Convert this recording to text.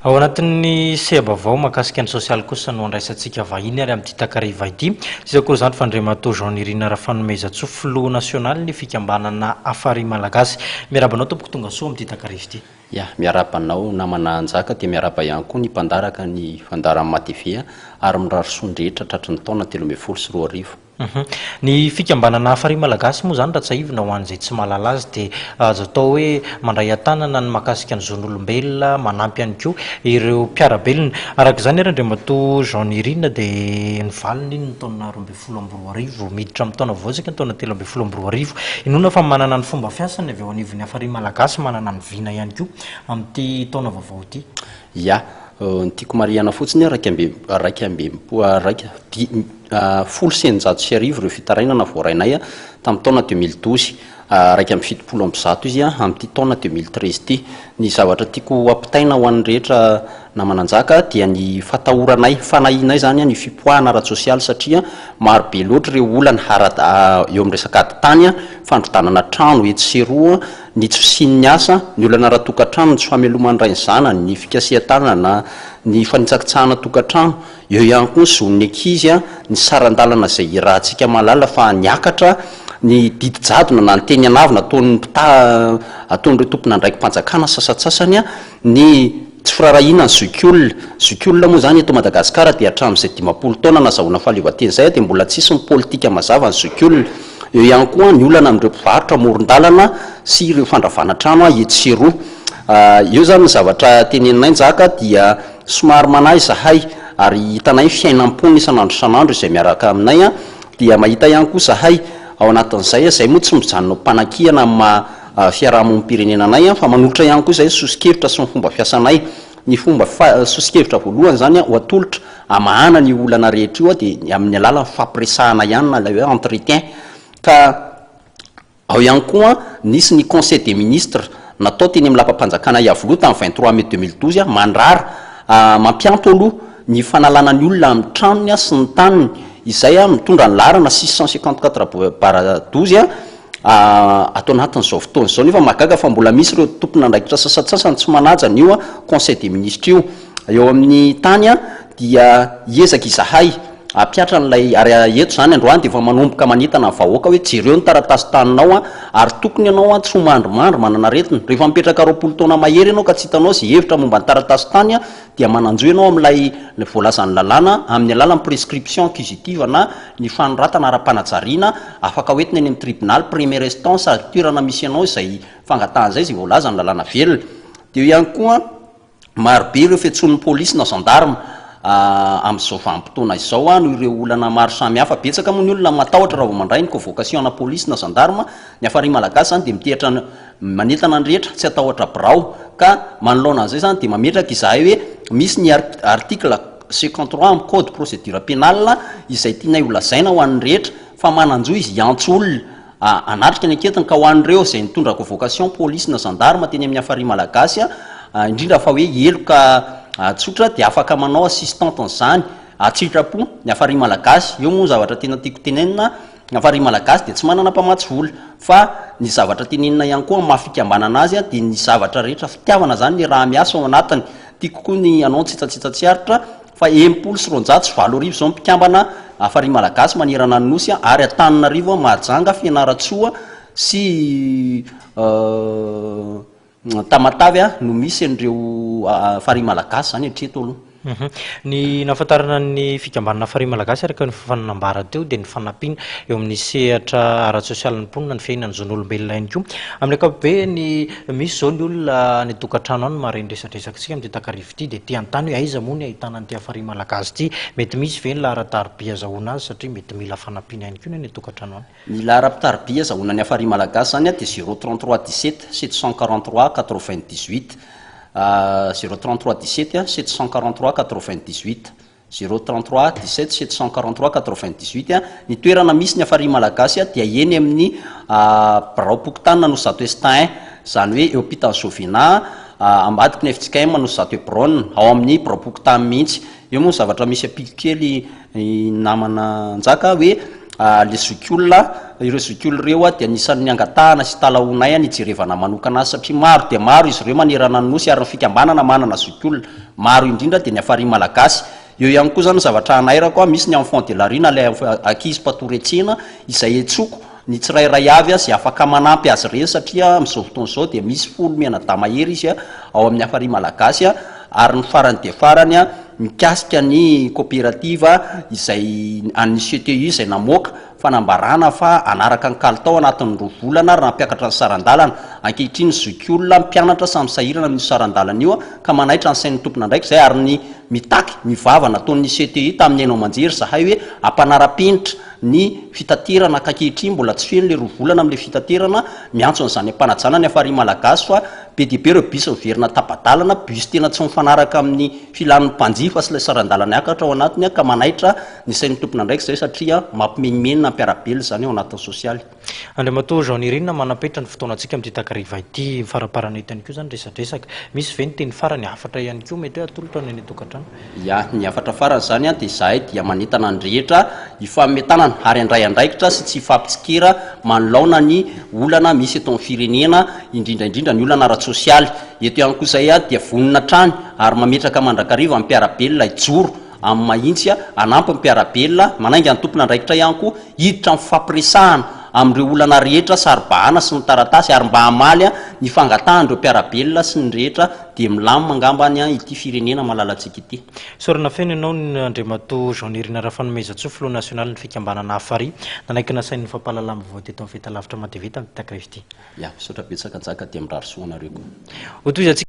Ao anatin'ny seha-baovao mahakasika ny sosialy kosa no andraisantsika vahiny ary amin'ity takariva ity. Tsy iza akory izany fa Andriamatoa Jean Nirina Rafanomezantsoa, filoha nasionalin'ny fikambanana Hafari Malagasy. Miarahaba anao tompoko, tonga soa amin'ity takariva ity. Ya, miarahaba anao namana Njaka dia miarahaba ihany koa ny mpandaraka ny fandaharan'ny MATV ary mirary soa ny rehetra tratry ny taona 2013. Ny fikambanana Hafari Malagasy moa izany raha tsiahivina ho an'izay tsy mahalala azy dia azo atao hoe mandray an-tanana ny mahakasika ny zon'olombelona, manampy ihany koa ireo mpiara-belona. Araka izany ary Andriamatoa Jean Nirina dia nivalona iny ny taona 2012, miditra amin'ny taona vaovao isika ny taona 2013. Inoana fa manana ny fomba fiasany avy eo anivon'ny Hafari Malagasy, manana ny vina ihany koa amin'ity taona vaovao ity. Ya, ny tiako marihana fotsiny 11 iraika 1610 ireo fitarainana voarainay tamin'ny taona 2012, 171 izy amin'ity taona 2013 ity. Ny zavatra tiako ampitaina ho an'ny rehetra namana Njaka dia ny fatahoranay, fanahianay izany ny fipoahana ara-tsosialy satria maro be loatra ireo olana ara eo amin'ny resaka ady tany, fandrodanana trano etsy sy eroa, ny tsy fisian'ny asa, ny olana ara-tokantrano, ny tsy fameloman'ny ray ny zanany, ny fikasihan-tanana, ny fanitsakitsahana tokantrano, eo ihany koa ny zon'ny ankizy, ny saran-dalana izay irahantsika mahalala fa niakatra, ny didy jadona na ny teny an'avona ataon'ny mpita ataon'ireo tompon'andraiki-panjakana sasantsasany, ny tsy firaharahiana ny zokiolona. Zokiolona moa izany eto Madagasikara dia hatramin'izay 50 taona nazahoana fahaleovantena izay dia mbola tsisy ny politika mazava ny zokiolona. Eo ihany koa ny olana amin'ireo mpivarotra amoron-dalana sy ireo fandravana trano etsy sy eroa. Eo izany ny zavatra teneninay Njaka dia somary manahy izahay ary hitanay ny fiainam-ponina isan'andro isan'andro izay miaraka aminay dia mahita ihany koa izahay ao anatin'izay, izay moa tsy mijanona ho mpanakiana amin'ny maha fiarahamonim-pirenena anay fa manolotra ihany koa izahay ny soso-kevitra sy ny fomba fiasanay. Ny fomba soso-kevitra voalohany izany ho atolotra hamahana an'io olana rehetra io dia amin'ny alalan'ny fifampiresahana ihany na ilay hoe entretien ka ao ihany koa nisy ny conseil des ministres natao teny amin'ny lapam-panjakana Iavoloha tamin'ny 23 mai 2012 mandrara mampianto aloha ny fanalana ny olona amin'ny tranony sy ny taniny izay mitondra ny laharana 654 barre 12 ato anatin'izao fotoana izao nefa mahagaga fa mbola misy ireo tompon'andraikitra sasantsasany tsy manaja an'io conseil des ministres io. Eo amin'ny tany dia hiezaka izahay hampihatra an'ilay, ary eto izany androany dia efa manomboka manentana ny vahoaka hoe jereo ny taratasy taninao ary tokony ianao tsy ho mandrimandry manana aretina. Rehefa mipetraka 20 taona mahery ianao ka tsy hitanao izay hevitra momba ny taratasy tany dia manan-jo ianao amin'ilay voalazan'ny lalàna amin'ny alalan'ny prescription accusitive na ny fanoratana ara-panajariana afaka hoentina eny amin'ny tribonaly première instance ary toerana misy anao izay fangatahana izay izay voalazan'ny lalàna velona. Dia eo ihany koa marobe ireo fiantsoan'ny polisy na gendarme amin'izao vanim-potoana izao noho ireo olana maro samihafa. Betsaka moa ny olona matahotra raha vao mandray ny convocation ana polisy na gendarme. Ny Hafari Malagasy izany dia mitehatra manentana ny rehetra tsy hatahotra birao ka manoloana an'izay izany dia mametraka izahay hoe misy ny article 53 amin'ny code procédure pénale izay tianay ho lazaina ho an'ny rehetra fa manan-jo izy hiantso olona hanatrika ny anketiny ka ho an'ireo izay nitondra convocation polisy na gendarme teny amin'ny Hafari Malagasy indrindra fa hoe heloka tsotra dia afaka manao assistante an'izany an-tsitrapo ny Hafari Malagasy. Eo moa ny zavatra tena tiako tenenina. Ny Hafari Malagasy dia tsy manana mpamatsy vola fa ny zavatra tenenina ihany koa amin'ny maha fikambanana azy dia ny zavatra rehetra fitiavana izany ny raha miasa ao anatiny. Tiako koa ny hanao ny tsitsatsitsa tsy aritra fa 8860 izao ny mpikambana Hafari Malagasy manerana ny Nosy ary Antananarivo, Mahajanga, Fianarantsoa sy Tamatave no misy an'ireo Hafari Malagasy izany hatreto aloha. Ny nahafantarana ny fikambanana Hafari Malagasy araka ny efa nambara teo dia ny fanampiana eo amin'ny sehatra ara-tsosialin'ny mponina, ny fiainan'ny zon'olombelona ihany koa. Amin'ny ankapobeny, misy izao ny olona any an-tokantrano any mahare ny resadresakitsika amin'ity takariva ity dia te hanontany hoe aiza moa ny ahitana an'ity Hafari Malagasy ity? Mety misy ve ny laharan-tariby azahoana azy satria mety mila fanampiana ihany koa ny any an-tokantrano any? Ny laharam-pitariby azahoana ny Hafari Malagasy izany dia 0 33 17 743 98. 0 33 17 743 98, 0 33 17 743 98. Ny toerana misy ny Hafari Malagasy dia eny amin'ny biraom-pokontany Anosizato Est 1, izany hoe eo ampitan'ny Sovena, ambadiky ny fjkm Anosizato Hebron, ao amin'ny biraom-pokontany mihitsy. Eo moa ny zavatra misy ampiko kely ny namana Njaka hoe le zokiolona, ireo zokiolona ireo dia anisan'ny angatahana sy italahoanay ny hijerevana manokana azy satria maro dia maro izy ireo manerana ny Nosy ary ny fikambanana manana zokiolona. maro indrindra dia ny Hafari Malagasy. Eo ihany koa izany ny zavatra hanairako, misy ny enfant de la rue na ilay ankizy mpatory an-tsena izay antsoiko ny tsirairay avy izay afaka manampy azy ireny satria amin'izao fotoana izao dia misy folo mianadahy mahery izy ao amin'ny Hafari Malagasy ary ny farany dia farany mikasika ny koperativa izay an'ny CTU izay namoaka fanambarana fa hanaraka ny kalitao anatin'ny roa volana ary nampiakatra ny saran-dalana. Ankehitriny ny zokiolona, mpianatra samy sahirana amin'io saran-dalana io ka manaitra ny sain'ny tompon'andraikitra izay ary ny mitaky ny vava nataon'ny CTI tamin'ny haino aman-jery izahay hoe hampanara-penitra ny fitaterana ka ankehitriny mbola tsy feno ilay roa volana amin'ilay fitaterana. Miantso an'izany am-panajana ny Hafari Malagasy fa be dia be ireo bus miverina tapa-dalana, bus tena tsy mifanaraka amin'ny filan'ny mpanjifa sy ilay saran-dalana hiakatra ao anatiny ka manaitra Ny sain'ny tompon'andraikitra izay satria mampimenomenona ny mpiara-belona izany ao anatin'ny sosialy. Andriamatoa Jean Nirina, manam-petra ny fotoanantsika amin'ity takariva ity. Faraparana eto ihany koa izany resadresaka. Misy ve ny teny farany, hafatra ihany koa mety hoe atolotra ny any an-tokantrano? Ya, ny hafatra farany izany dia izahay dia manentana ny rehetra hifanome tanana ary handray andraikitra sy tsy hifampitsikera manoloana ny olana misy eto amin'ny firenena, indrindra indrindra ny olana ara-tsosialy. Eto ihany koa izahay dia vonona hatrany ary mametraka mandrakariva ny mpiara-belona hijoro amin'ny mahitsy, hanampy ny mpiara-belona, manainga ny tompon'andraikitra ihany koa hiditra amin'ny fifampiresahana amin'ireo olana rehetra saro-bahana sy ny taratasy ary mba hamaly ny fangatahan'ireo mpiara-belona sy ny rehetra dia milamina angamba any ity firenena malalantsika ity. Isaorana feno ianao Andriamatoa Jean Nirina Rafanomezantsoa, Filoha nasionalin'ny fikambanana Hafari, nanaiky nasain'ny fampahalalam-baovao teto amin'ny Fahitalavitra Matv tamin'ity takariva ity. Ya, misaotra betsaka Njaka dia mirary soa anareo koa. Hotohizantsika.